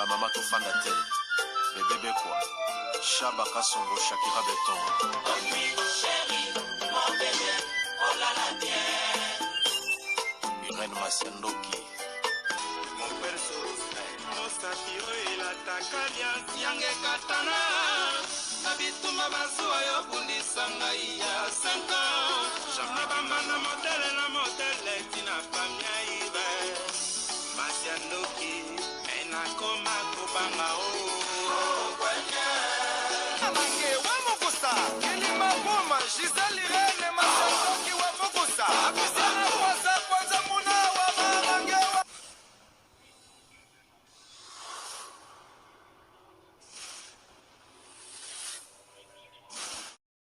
Ba mama tofanda te. Bebe Bekwa, Shaba Kasongo, Shakira Beton. Irène Masiandoki. Mosapi oyo elataka liasi yange ekatana na bitumba bazuwa yo bundisa ngai ya 5 ans na bambanda modele na modele tina famia ibe masi ya ndoki me nakoma kobanga o Amange wa mokusa Kilima Buma Gisèle Irene Masandoki wa mokusa Apisiana kwanza kwanza muna wa mamange wa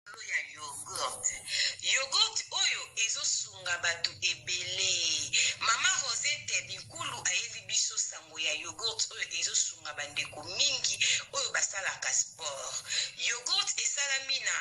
Likolo ya yoghurt. Yoghurt oyo ezo sunga batu ebele. Mama Rosette Binkulu ayeli biso sango ya yoghurt oyo ezo sunga ba ndeko mingi oyo basalaka sport. Yoghurt esalami na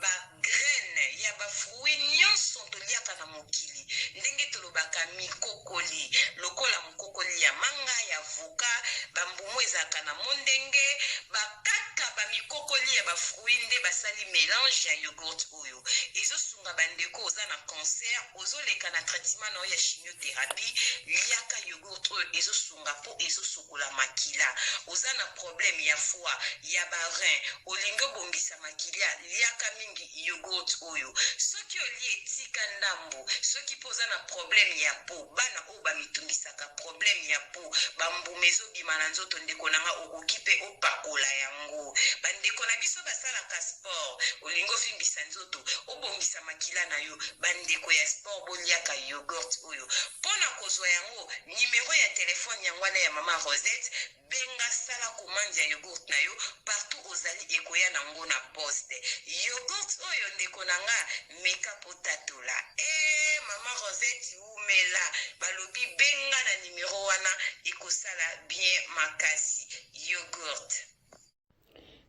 ba graines ya ba fruits nionso toliaka na mokili ndenge tolobaka mikokoli lokola mokokoli ya manga, ya avocat, ba mbuma ezalaka na mondenge, ba kaka ba mikokoli ya ba fruits nde basali melange ya yoghurt oyo. Ezo sunga ba ndeko oza na cancer, ozo leka na traitement na yo ya chimiotherapie, liaka yoghurt oyo ezo sunga po ezo sokola makila. Oza na problème ya foie, ya ba reins, olingi obongisa makilia, liaka mingi yoghurt oyo. Soki olie tika ndambu, soki pe oza na problème ya peau, bana oyo ba mitungisaka problème ya peau ba mbuma ezo bima na nzoto ndeko na nga okoki pe opakola yango ba ndeko na biso basalaka sport olingi ovimbisa nzoto obongisa makila na yo ba ndeko ya sport boliaka yoghurt oyo pona kozwa yango numero ya telephone yango wana ya mama Rosette Benga sala commande ya yogourt na yo partout ozali ekoya na ngo na poste. Yogourt oyo ndeko na nga meka po tatola. Eeh maman Rosette wumela balobi benga na numero wana ekosala bien makasi. Yogourt.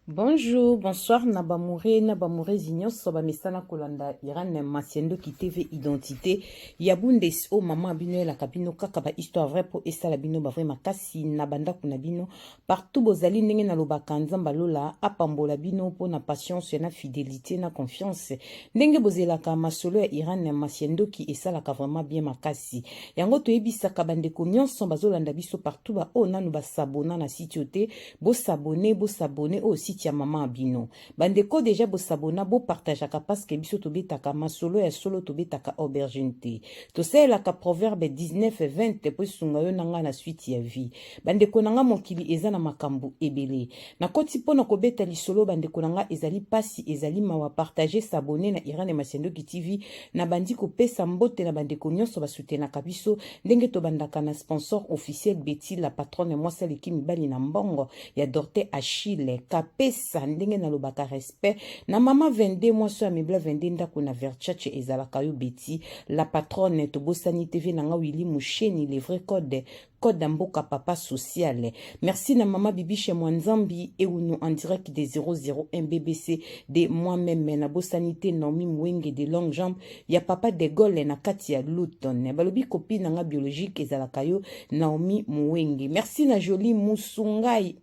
Bonjour, bonsoir na bamoure na bamourezi nyonso bamesana kolanda Irene Masiendoki TV identité ya Bundes o mama bino elaka bino kaka ba histoire vraie po esala bino ba vrai makasi na bandako na bino partout bozali ndenge nalobaka Nzambe lola apambola bino po na patience na fidélité na confiance ndenge bozelaka masolo ya Irene Masiendoki esalaka vraiment bien makasi yango toyebisaka bandeko nyonso bazolanda biso partout ba oyo nanu basabona na site oyo te Bo s'abonner, bo s'abonner oyo site ya maman bino. Bande ko deja bo s'abonna, bo partageaka parce que biso tobetaka masolo ya solo tobetaka aubergine te. Tosalelaka proverbe 19 20 po esunga yo na nga na suite ya vie. Bandeko na nga mokili eza na makambo ebele. Nakoti po na kobeta lisolo bandeko na nga ezali pasi ezali mawa partager s'abonner na Irene Masiandoki TV na bandi kopesa mbote na bandeko nyonso basutenaka biso ndenge tobandaka na sponsor officiel Betty la patronne mwasi aleki mibali na mbongo ya Dorte Achille kapesa ndenge nalobaka respect na mama 22 mwasi ya mibla 22 ndako na Versace ezalaka yo Betty la patronne tobosani TV na nga Willy Musheni le vrai code code ya mboka papa social merci na mama Bibiche Mwanzambi Eunu en direct de 001 BBC de moi-même nabosani te Naomi Mwenge de longue jambe ya papa de Gaulle na kati ya Luton balobi copine na nga biologique ezalaka yo Naomi Muwenge merci na jolie Musungai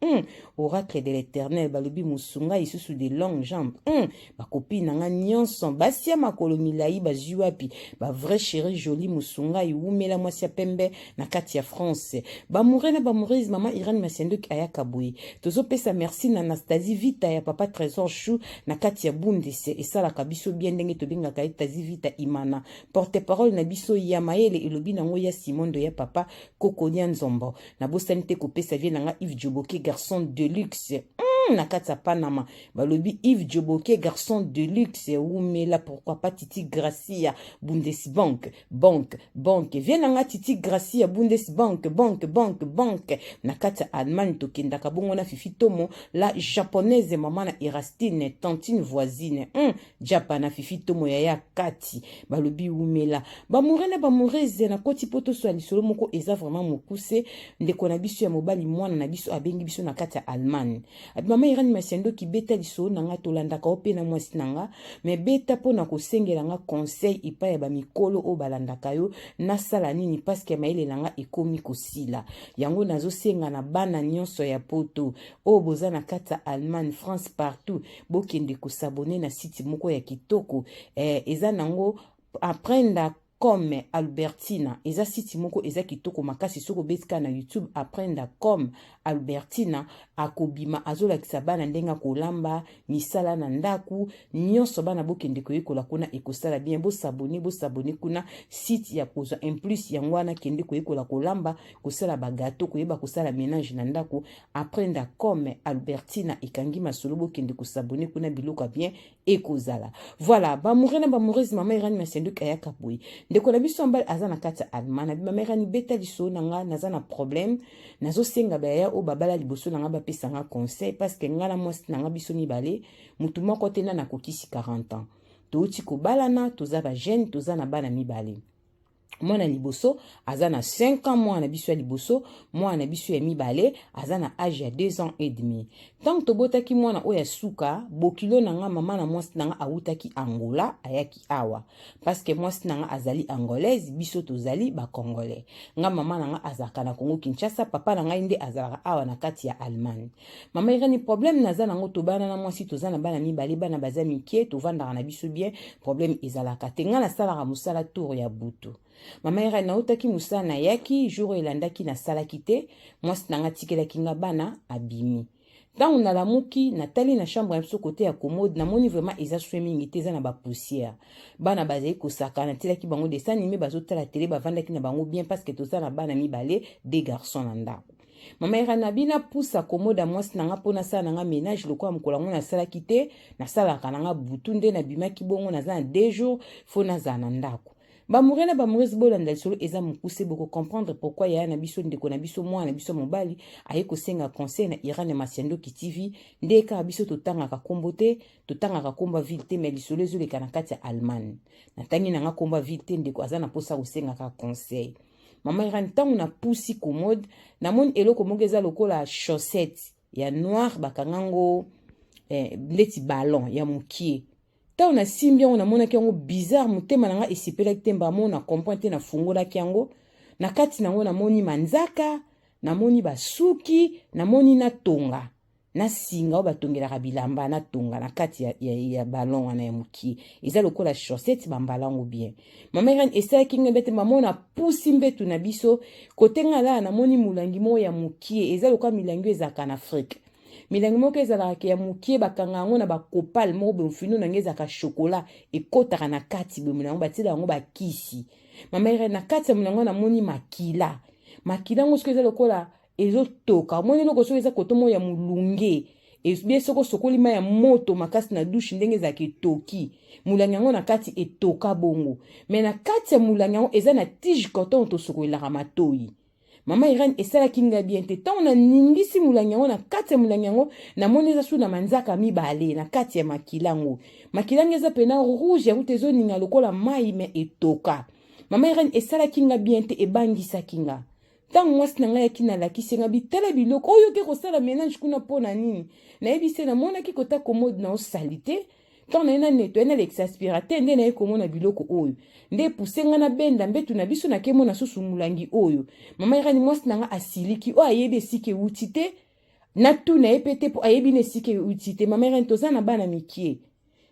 oracle de l'éternel balobi Musungai susu de longue jambe ba copine na nga nyonso basi ya makolo milai bazwi wapi ba vrai chérie jolie Musungai wumela mwasi ya pembe na kati ya France bamoure na bamoureuse mama Irène Masiandoki ayaka boye tozopesa merci na Anastasie Vita ya papa Trésor Chou na kati ya Bundes esalaka biso bien ndenge tobengaka ye Tazi Vita Imana porte parole na biso ya mayele elobi nango ya Simondo ya papa Kokonia Nzombo nabosani te kopesa vie na nga Yves Djoboke garçon de luxe na kati ya Panama balobi Yves Djoboke garçon de luxe wumela pourquoi pas Titi Gracia Bundesbank banque banque vie na nga Titi Gracia Bundesbank banque banque banque na kati ya Allemagne tokendaka bongo na Fifi Tomo la japonaise mama na Erastine tantine voisine japa na Fifi Tomo yaya kati balobi wumela bamoure na bamourese nakoti po toswa lisolo moko eza vraiment mokuse ndeko na biso ya mobali mwana na biso abengi biso na kati ya Allemagne abi mama Mama Irani Masiandoki, beta lisolo na nga, tolandaka yo mpe na mwasi na nga, me beta mpo na kosengela nga conseil epai ya bamikolo oyo balandaka yo, nasala nini paske mayele na nga ekomi kosila. Yango nazosenga na bana nyonso ya poto oyo boza na kati ya Allemagne, France, partout, bokende kosabone na site moko ya kitoko, eza nango Aprenda comme Albertina. Eza site moko eza kitoko makasi. Soki obeti kaka na YouTube Aprenda comme Albertina, akobima azolakisa bana ndenge akolamba, misala na ndaku nyonso. Bana bokende koyekola kuna, ekosala bien. Bosabone, bosabone kuna, site ya kozwa un plus yango wana. Kende koyekola kolamba, kosala bagato, koyeba kosala ménage na ndako. Aprenda comme Albertina ekangi masolo. Bokende kosabone kuna, biloko ya bien ekozala. Voilà, baamoureux na baamoureuse, mama Irani Masenduki ayaka boye. Ndeko na biso mbali aza na kati ya Allemagne abi: "Mama Irani, beta lisolo na nga, naza na problème. Nazosenga bayaya oyo babala liboso na nga bapesa nga conseil, parce que nga na mwasi na nga, biso mibale, motu moko te na nakokisi 40 ans. Touti kobalana, toza bajeune, toza na bana mibale. Mwana liboso aza na 5 ans, mwana na biso ya liboso. Mwana na biso ya mibale aza na age ya 2 ans et demi. Ntango tobotaki mwana oyo ya suka, bokilo na nga, mama na mwasi na nga, awutaki Angola, ayaki awa, parce que mwasi na nga azali Angolaise, biso tozali Bacongolais. Nga mama na nga azalaka na Congo Kinshasa, papa na ngai nde azalaka awa na kati ya Allemagne. Mama Irani, problème naza nango, tobana na mwasi, toza na bana mibale, bana baza mike, tovandaka na biso bien, problème ezalaka te. Nga nasalaka mosala tour ya butu. Mama Irani, nautaki mosala, nayaki, jour oyo elandaki nasalaki te. Mwasi na nga atikelaki nga bana, abimi. Ntango nalamuki, natali na chambre ya biso, côté ya commode, namoni vraiment eza swe mingi te, eza na bapoussière. Bana bazali kosaka, natielaki bango dessin animé, bazotala télé, bavandaki na bango bien, parce que toza na bana mibale, deux garçons na ndako. Mama Irani, nabi napusa commode ya mwasi na nga mpo nasala na nga ménage lokola mokolo yango nasalaki te, nasalaka na nga butu. Nde nabimaki bongo, naza na 2 jours, faut nazala na ndako. Baamoureux na baamoureuses, bolanda lisolo, eza mokuse, bokocomprendre pourquoi yaya na biso, ndeko na biso, mwana na biso mobali aye kosenga conseil na Irane Masiandoki TV. Nde kaka biso totangaka nkombo te, totangaka nkombo ya ville te, mais lisolo ezoleka na kati ya Allemagne. Natangi na nga nkombo ya ville te. Ndeko aza na mposa kosengaka conseil. Mama Irane, ntango napusi commode, namoni eloko moko eza lokola chaussette ya noir, bakangango neti ballon ya mokie. Ntango nasimbi yango, namonaki yango bizarre, motema na nga esepelaki te. Mbamo na comprendre te. Nafungolaki yango, na kati nango namoni manzaka, namoni basuki, namoni natonga na singa oyo batongelaka bilamba, natonga na kati ya ballon wana ya mokie. Eza lokola chaussette, bambala yango bien. Mama Irani, esalaki ngai mbete. Mama, napusi mbetu na biso kote nga alala, namoni molangi moko ya mokie. Eza lokola milangi oyo ezalaka na Afrique, milangi moko ezalaka ya mokie, bakanga yango na bakopale moko boye, mofino nango ezalaka chocolat, ekɔtaka na kati boye. Molango batiela yango bakisi. Mama Irani, na kati ya molango namoni makila. Makila yango soki eza lokola ezotoka, omoni eloko soki eza koto moko ya molunge bien, soki osokoli mai ya moto makasi na douche, ndenge ezalaka etoki, molangi yango na kati etoka bongo. Mais na kati ya molangi yango eza na tige coton tosokolelaka matoi. Mama Irani, esalaki ngai bien te. Ntango naningisi molangi yango, na kati ya molangi yango namoni eza su na manzaka mibale na kati ya makila yango. Makila yango eza pena rouge, yango te, ezoninga lokola mai, mais etoka. Mama Irani, esalaki nga bien te, ebangisaki nga. Ntango mwasi na ngai yaki, nalakisi nga bitala biloko oyo oke kosala ménage kuna mpo na nini. Nayebi se namonaki kota commode na osali te. Ntango naye na nettoyer, nalekisa aspirateur, nde naye komona biloko oyo. Nde epuse nga nabenda mbetu na biso, nakemona susu molangi oyo. Mama Irani, mwasi na nga asiliki, oyo ayebi esika ewuti te, natuna ye mpe te, mpo ayebi na esika ewuti te. Mama Irani, toza na bana mikie,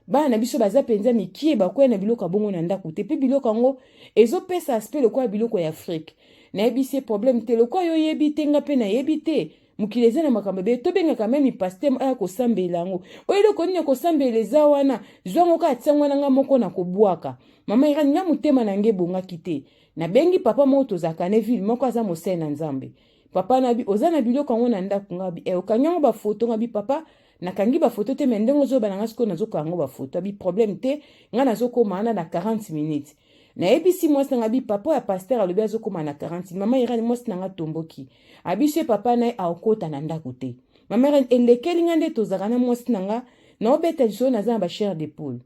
bana na biso baza mpenza mikie, bakwea na biloko ya bongo na ndako te. Mpe biloko yango ezopesa aspect lokola biloko ya Afrique. Nayebisi ye: "Problème te, lokola yo oyebi te, nga mpe nayebi te. Mokili eza na makambo ebele. Tobengaka même pasteur aya kosambela yango. Oyo eloko nini ya kosambela eza wana? Zwango kaka, tiango wana, nga moko na kobwaka." Mama Irani, nga motema na nge ebongaki te. Nabengi papa moko tozalaka na ville moko, aza mosali na Nzambe. Papa na bi: "Oza na biloko yango na ndako?" Nga bi: "Okangi yango bafoto?" Nga bi: "Papa, nakangi bafoto te, mais ndenge ozoyoba na nga sikoyo, nazokanga yango bafoto." Abi: "Problème te, nga nazokóma wana na 40 minutes." Nayebisi mwasi na nga bi: "Papa ya pasteur alobi azokóma na 40." Mama Irani, mwasi na nga tomboki, abi so ye papa na ye aokota na ndako te. Mama Irani, elekeli nga nde tozalaka na mwasi na nga, naobeta lisolo, naza na bachair de poule.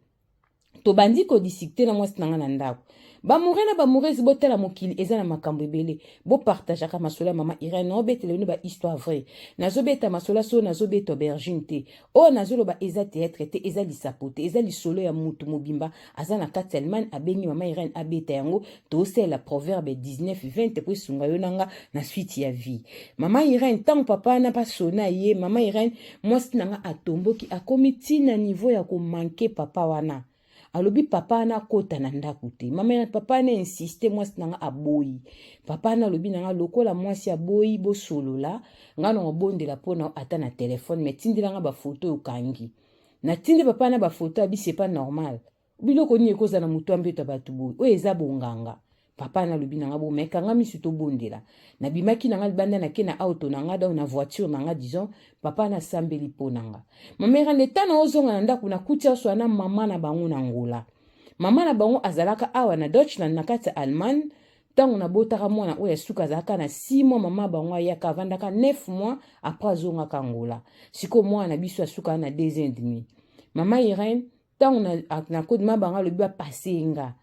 Tobandi kodiscuter na mwasi na nga na ndako. Bamoure na bamourese, botala mokili eza na makambo ebele. Bopartageaka masolo ya mama Irene. Naobetela bino bahistoire vrai. Nazobeta masolo so, nazobeta aubergine te. Oyo nazoloba eza théâtre te, eza lisapo te, eza lisolo ya mutu mobimba aza na kati ya Allemagne, abengi mama Irene abeta yango. Tosalela Proverbe 19 20 po esunga yo nanga na suite ya vie. Mama Irene, ntango papa wana basona ye, mama Irene, mwasi na nga atomboki, akomi ntina niveau ya komanke papa wana. Alobi papa wana akota na ndako te. Mama Irene, papa wana insiste, mwasi na nga aboyi. Papa wana alobi na nga, lokola mwasi aboyi, bosolola, nga na kobondela mpona ata na telefone, me tindela nga bafoto okangi. Natindi papa na bafoto, abi c'est pas normal, biloko nini ekozala na motu ya mbeto ya bato boye, oyo eza bonganga. Papa nalobi na nga bo me kanga misu, tobondela. Nabimaki na nga libanda, nake na auto na nga, donc na voiture na nga, disons. Papa nasambeli mpo na nga. Mama Irene, ntango ozonga na ndako, nakuti aswa na mama na bango na Ngola. Mama na bango azalaka awa na Deutschland, na kati ya Allemagne. Ntango nabotaka mwana oyo ya suka, azalaka na 6 mois, mama bango ayaka, avandaka 9 mois, après azongaka Ngola. Sikoyo mwana na biso asuka na 2 ans et demi. Mama Irene, ntango nakodi ma bango, alobi bapase nga,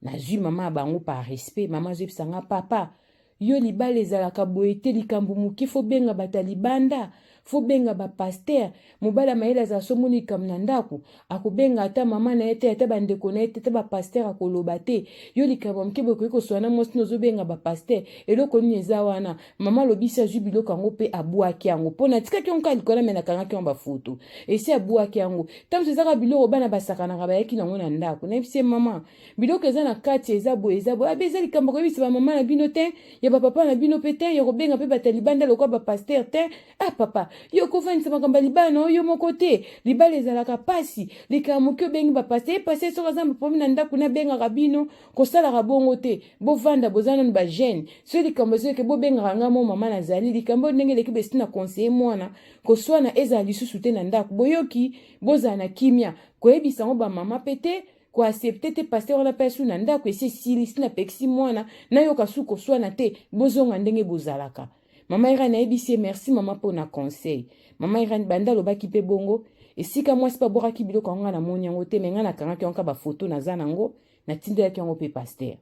nazwi mama ya bango par respect. Mama azoyebisa nga: "Papa, yo libala ezalaka boye te. Likambo moke fo benga bato ya libanda, fo benga bapasteur. Mobali ya mayele azala, so moni likambo na ndako, akobenga ata mama na ye te, ata bandeko na ye te, ata bapasteur akoloba te. Yo likambo ya moke boye ekoki kosola na mwasi, ozobenga bapasteur, eloko nini eza wana?" Mama alobisi, azwi biloko yango mpe abwaki yango, mpo natikaki yango kaka likolo, me nakangaki yango bafoto, esi abwaki yango. Ntango ezaka biloko bana basakanaka, bayaki nango na ndako. Nayebisi ye: "Mama, biloko eza na kati eza boye, eza boye." Abe eza likambo koyebisa bamama na bino te, ya bapapa na bino mpe te, ya kobenga mpe bato ya libanda lokola bapasteur te. "Ah papa, yo kofandisa makambo ya libala na yo moko te. Libala ezalaka pasi, likambo moke obengi bapasteur. Epase soki aza baproblème na ndako, nabengaka bino. Kosalaka bongo te. Bovanda, boza nanu bajeune. Soki likambo ezoke, bobengaka nga mo mama nazali. Likambo ndenge eleki, besi na conseiller mwana, koswana ezala lisusu te na ndako. Boyoki? Bozala na kimia. Koyebisa yango bamama mpe te, koaccepter te pasteur wana mpe asu na ndako. Esi esili, si napekisi mwana, nayoka su koswana te. Bozonga ndenge bozalaka." Mama Irene, nayebisi ye: "Merci mama mpo na conseil." Mama Irene, banda alobaki mpe bongo, esika mwasi mpe abwakaki biloko yango, nga namoni yango te, me ngai nakangaki yango ka bafoto, naza nango, natindelaki yango mpe pasteur.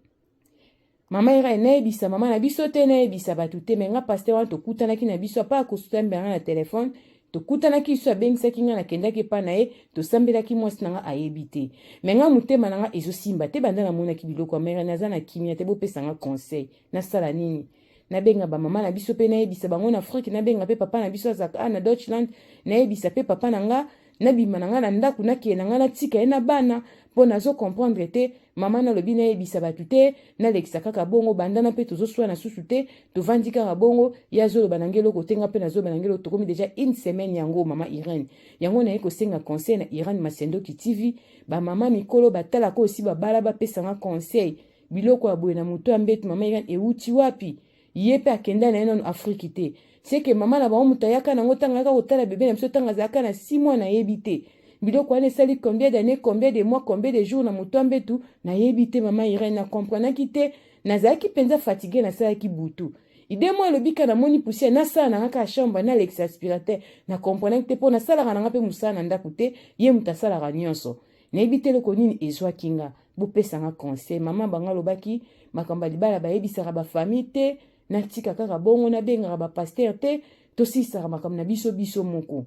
Mama Irene, nayebisa mama na biso te, nayebisa bato te, me nga pasteur wana tokutanaki na biso apa akosambela nga na telefone. Tokutanaki biso, abengisaki nga, nakendaki epa na ye, tosambelaki. Mwasi na nga ayebi te, me nga motema na nga ezosimba te. Banda namonaki biloko ya mere, naza na kimia te. Bopesa nga conseil, nasala nini? Nabenga bamama na biso mpe nayebisa bango na Afrike? Nabenga mpe papa na biso azalaka na Deutschland? Nayebisa mpe papa na nga? Nabima na nga na ndako, nakee na nga, natika ye na bana, mpo nazocomprendre te. Mama nalobi nayebisa bato te, nalekisa kaka bongo. Bandana mpe tozoswana susu te, tovandi kaka bongo. Ye azoloba na ngai eloko te, nga mpe nazoloba na ngai eloko. Tokomi déjà une semaine yango. Mama Irene, yango naye kosenga conseil na Irene Masendoki TV. Bamama mikolo batalaka osi babala, bapesanga conseil. Biloko ya boye na moto ya mbeto, mama Irene, ewuti wapi? Ye mpe akenda na ye nano Afrike te, seke mama na bango moto ayaka nango ntango ayaka kotala bebe na biso, ntango azalaka na 6 mois. Nayebi te biloko wana esali combien d'année, combien de mois, combien de jours na moto ya mbetu, nayebi te. Mama Irene, nakomprenaki te. Nazalaki mpenza fatigué, nasalaki butu. Ide moko elobi ka namoni poussière, nasala na nga kaka chambre, nalekisa aspirateur. Nakomprenaki te, mpo nasalaka na nga mpe mosala na ndako te, ye moto asalaka nyonso. Nayebi te eloko nini ezwaki nga. Bopesanga conseil. Mama bango alobaki makambo ya libala bayebisaka bafamille te, natika kaka bongo, nabengaka bapasteur te, tosilisaka makambo na biso biso moko.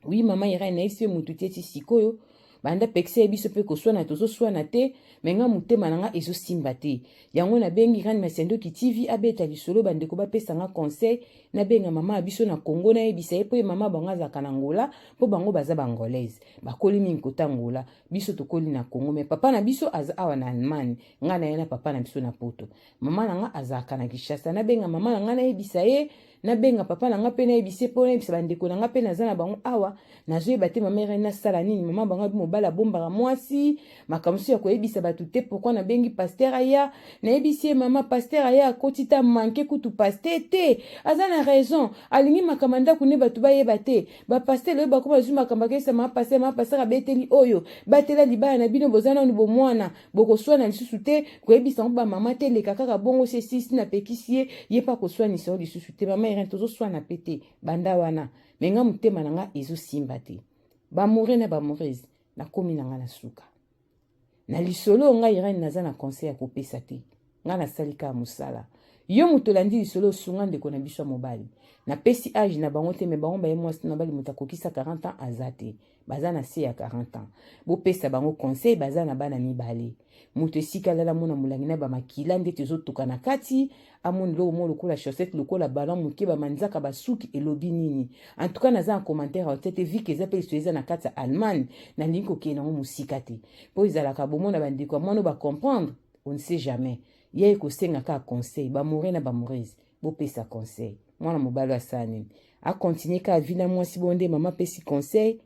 Oui, mama Irene, nayebisi mpe motu te ti sikoyo. Banda pekisa ye biso mpe koswana, tozoswana te, me nga motema na nga ezosimba te. Yango nabengi Irene Masendoki TV abeta lisolo, bandeko bapesanga conseil. Nabenga mama ya biso na Congo, nayebisa ye, mpo ye mama bango azalaka na Ngola, mpo bango baza bangolaise, bakoli mingi kota Ngola, biso tokoli na Congo, me papa na biso aza awa na Allemagne. Ngai na ye na papa na biso na Poto, mama na nga azalaka na Kinshasa. Nabenga mama na ngai, nayebisa ye? Nabenga papa na nga mpe nayebisa ye, mpo nayebisa bandeko na nga mpe naza na bango awa? Nazoyeba te. Mama Irene, nasala nini? Mama bango abi mobali abombaka mwasi, makambo mosusu ya koyebisa bato te. Pourquoi nabengi pasteur aya? Nayebisi ye: "Mama, pasteur aya, akoti ta manke kutu pasteur te. Aza na raison, alingi makambo ya ndako nde bato bayeba te. Bapasteur oyo bakoma bazwi makambo akeyisa mama pasteur. Mama pasteur abeteli oyo, batela libala na bino, boza nanu bomwana, bokoswana lisusu te. Koyebisa yango bamama te, eleka kaka bongo. Si esisi, napekisi ye, ye mpe akoswanisa yo lisusu te." Mama Irene, tozoswana mpe te banda wana, me nga motema na nga ezosimba te. Bamoure na bamourese, nakomi na nga na suka. Na lisolo oyo ngai Irène naza na conseil ya kopesa te. Ngai nasali kaka mosala. Yo moto olandi lisolo osunga ndeko na biso ya mobali. Napesi age na bango te me bango baye mwasi na mobali moto akokisa 40 ans aza te. Baza na se ya 40 ans. Bopesa bango conseil baza na bana mibale. Moto esika alala mona molangi na ba makila ndeti ezotoka na kati, amoni eloko moko lokola chaussette lokola ballon moke ba manzaka basuki elobi nini. En tout cas naza na commentaire ya te vu que eza pe lisolo eza na kati ya Allemagne, nalingi kokende nango mosika te. Po ezalaka bomona bandeko ya mwana ba comprendre, on ne sait jamais. Ye ekosenga kaka conseil, ba amoureux na ba amoureuse, bopesa conseil. Mwana mobali asala nini? A continuer kaka vie na mwasi bongo nde mama apesi conseil,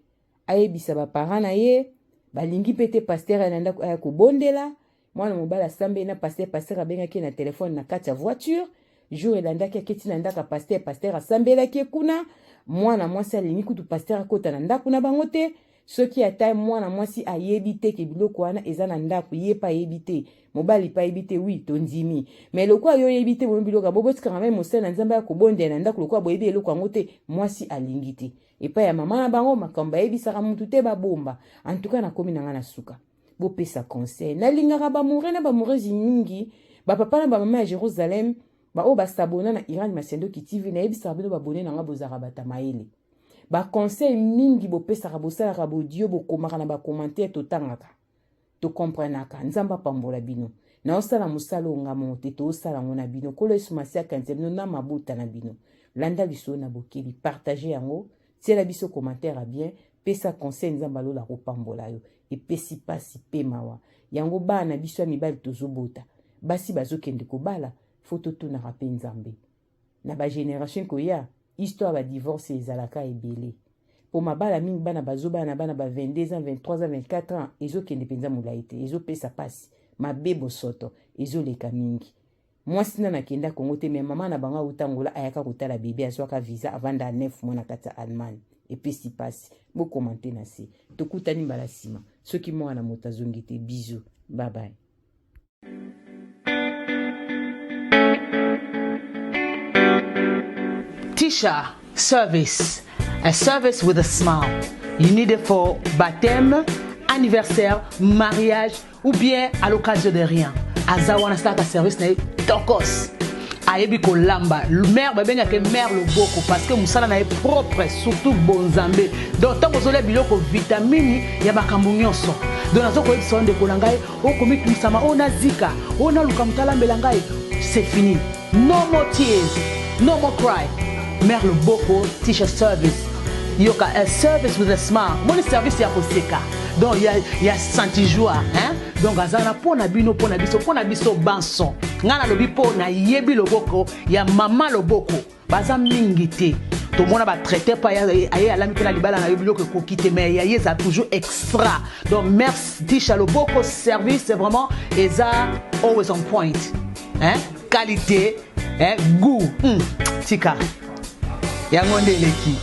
ayebisa ba parents na ye, balingi mpe te pasteur aya na ndako aya kobondela. Mwana mobali asambeli na pasteur, pasteur abengaki ye na telefone na kati ya voiture. Jour elandaki aketi na ndako ya pasteur, pasteur asambelaki ye kuna. Mwana mwasi alingi kutu pasteur akota na ndako na bango te. Soki ata mwana mwasi ayebi te ke biloko wana eza na ndako, ye pe ayebi te, mobali pe ayebi te, oui tondimi. Mais lokola yo oyebi te boyebi biloko yango, botikaka meme mosali na Nzambe aya kobondela na ndako lokola boyebi eloko yango te, mwasi alingi te. Epai ya mama na bango makambo bayebisaka mutu te babomba. En tout cas nakomi na nga na suka. Bopesa conseil. Nalingaka ba amoureux na ba amoureuse mingi, ba papa na ba mama ya Jerusalem, ba oyo ba s'abonna na Irene Masiandoki TV, nayebisaka bino ba abonne na nga bozalaka bato ya mayele. Ba conseil mingi bopesaka, bosalaka baudio, bokomaka na ba commentaire, totangaka, tokomprenaka. Nzambe apambola bino. Naosala mosala oyo nga moko te, toosala yango na bino. Nkolo Yesu Masiya akanisa bino na mabota na bino. Landa lisolo na bokebi, partage yango, tiela biso commentaire ya bien, pesa conseil, Nzambe alola akopambola yo. Epesi pasi pe mawa. Yango bana na biso ya mibali tozobota, basi bazokende kobala, faut totunaka pe Nzambe. Na ba generation ekoya, histoire ba divorce ezalaka ebele. Po mabala mingi bana bazobala na bana ba 22 ans, 23 ans, 24 ans, ezokende penza molayi te, ezopesa pasi. Mabe bosoto ezoleka mingi. Mwasi nanu akenda Congo te, mais mama na bango awuta Angola ayaka kotala bebe, azwaka visa, avanda 9 mois na kati ya Allemagne. Epesi pasi. Bo commenter na se. Tokutani mbala sima. Soki mwana moto azongi te, bisous. Bye bye. Tisha Service, a service with a smile. You need it for baptême, anniversaire, mariage ou bien à l'occasion de rien. Aza wana asalaka service na ye tokos. Ayebi kolamba. Mère babengaka ye mère loboko parce que mosala na ye propre, surtout bonzambe. Donc ntango ozolia biloko vitamini ya makambo nyonso. Donc nazo koyebisa yo ndeko na ngai, okomitungisama, oyo nazika, oyo naluka moto alambela ngai, c'est fini. No more tears, no more cry. Mère loboko, Tisha service. Yoka, a service with a smile. Moni service ya koseka. Donc ya ya senti joie, hein? Donc aza na pona bino, pona biso, pona biso banso. Nga nalobi po na yebi loboko ya mama loboko. Baza mingi te. Tomona ba traiter pa aye alami pe na libala na yo biloko ekoki te mais ya ye eza toujours extra. Donc merci Tisha loboko service c'est vraiment eza always on point. Hein? Qualité, hein? Goût. Tika. Yango nde eleki.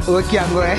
Oyoki yango, hein?